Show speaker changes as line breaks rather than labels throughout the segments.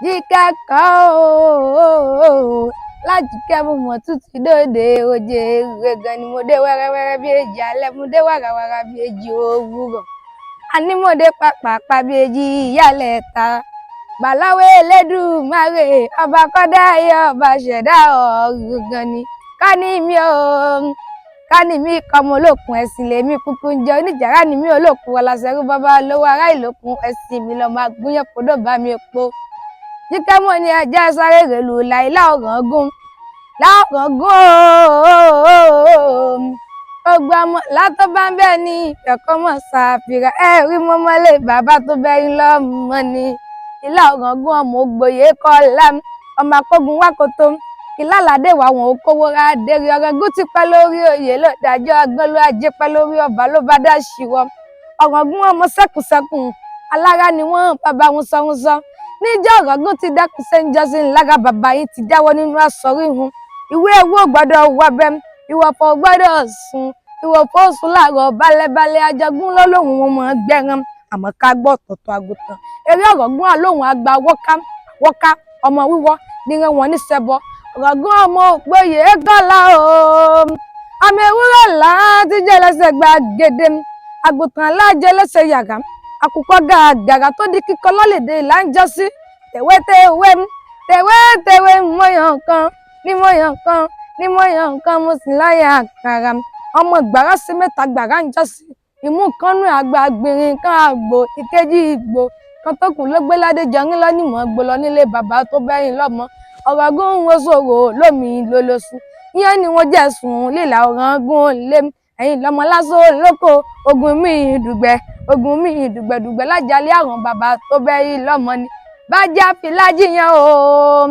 Jíkẹ́kọ̀ọ́ ooo, lájíkẹ́ mo mọ̀ tún ti dóde oje ewé gan ni mo dé wẹ́rẹ́wẹ́rẹ́ bí èjì alẹ́, mo dé wàràwàrà bí èjì òwúrọ̀. Àní mo dé pàpàpà bí èjì ìyálẹ̀ ta. Bàláwé Elédùmarè, ọba kọ́dá ayé, ọba ṣẹ̀dá ọ̀run gan ni. Ká ní mi o, ká ní mi kọ́mọ olókun ẹ̀sìn lèmi kúkú ń jẹ, oníjàrá ni mi olókun ọlásẹ̀rú bàbá olówó ará ìlókun ẹ̀sìn mi lọ́mọ àgbúyàn kódó bá mi po. Jíkẹ́ mọ̀ ní ajá sáré rèlù láìlá ọ̀ràngún láọ̀ràngún ooo. Gbogbo ọmọ látọ́ bá ń bẹ́ẹ̀ ní ìfẹ́ mọ̀ ṣàfihàn ẹ rí mọ́mọ́lé bàbá tó bẹ́yìn lọ́mọ ni. Ìlà ọ̀ràngún ọmọ ògbòye kọ́lá ọmọ akógun wákòtò ìlàládé wà wọn ò kówó ra dèrè. Ọ̀ràngún ti pẹ́ lórí oyè ló dájọ́ agbọ́n ló ajé pẹ́ lórí ọba ló bá dá ṣíwọ́. Ọ̀ràngún ọmọ sẹ́kùsẹ́kùn alára ni wọ́n bàbá wọn sọ́run níjọ́. Ọ̀ràngún ti dákun sẹ́ńjọ́sìn lára bàbá yín ti dáwọ́ nínú àsọ̀rí hun. Ìwé ewu ò gbọ́dọ̀ wọbẹ̀, ìwọ̀fọ̀ ò gbọ́dọ̀ sùn, ìwọ̀fọ̀ ò sùn láàárọ̀ balẹ̀balẹ̀. Ajagun lọ́lọ́hùn wọn mọ̀ gbẹ̀rán àmọ́ ká gbọ́ ọ̀tọ̀ọ̀tọ̀ àgùntàn eré. Ọ̀ràngún àlóhùn àgbà wọ́ká wọ́ká ọmọ wíwọ́ níran wọn níṣẹ́bọ. Ọ̀ràngún ọmọ ògbóyè kọ́lá o, ọmọ ewúrẹ́ là á ti jẹ́ lẹ́sẹ̀ gbàgede, àgùntàn alájẹ lẹ́sẹ̀ yàrá, àkùkọ gàgàrà tó di kíkọ lọ́lẹ̀dẹ̀ ìlà ń jọ́sí. Tẹ̀wétẹ̀wé tẹ̀wétẹ̀wé mọ̀yàn kan ní mọ̀yàn kan ní mọ̀yàn kan, mo sì láyà àkàrà ọmọ gbàrà sí mẹ́ta gbàrà ń jọ́sí. Ìmú kan nú àgbà gbìnrín kan àgbò ìkejì ìgbò kan tó kù ló gbé ládé jọrín lọ́nìmọ̀ gbó lọ nílé bàbá tó bẹ́yìn lọ́mọ. Ọ̀ràngún ń wo sòrò lómi lólóṣù ìyẹn ni wọ́n jẹ́ sùn lílà. Ọ̀ràngún lé ẹ̀yìn lọ́mọ lásán lóko ogun mi dùgbẹ́, ogun mi dùgbẹ̀dùgbẹ̀ lájàlẹ̀ àrùn bàbá tó bẹ́yìn lọ́mọ ni. Bájá filájì yẹn o,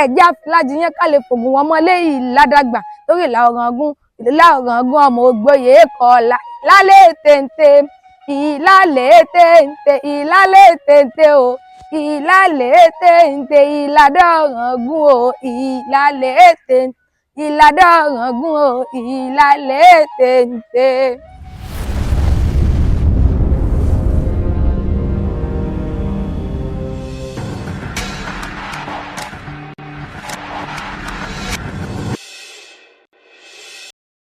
ẹ̀já filájì yẹn ká lè fògùn wọn mọ́lé ìládàgbà torí ìlà Ọ̀ràngún, ìlà Ọ̀ràngún ọmọ ògbóyè kọlà ìlàlẹ̀ téńté, ìlàlẹ̀ téńté, ìlàlẹ̀ téńté o, ìlàlẹ̀ téńté, ìlàdọ̀ Ọ̀ràngún o, ìlàlẹ̀ téńté, ìlàdọ̀ Ọ̀ràngún o, ìlàlẹ̀ téńté.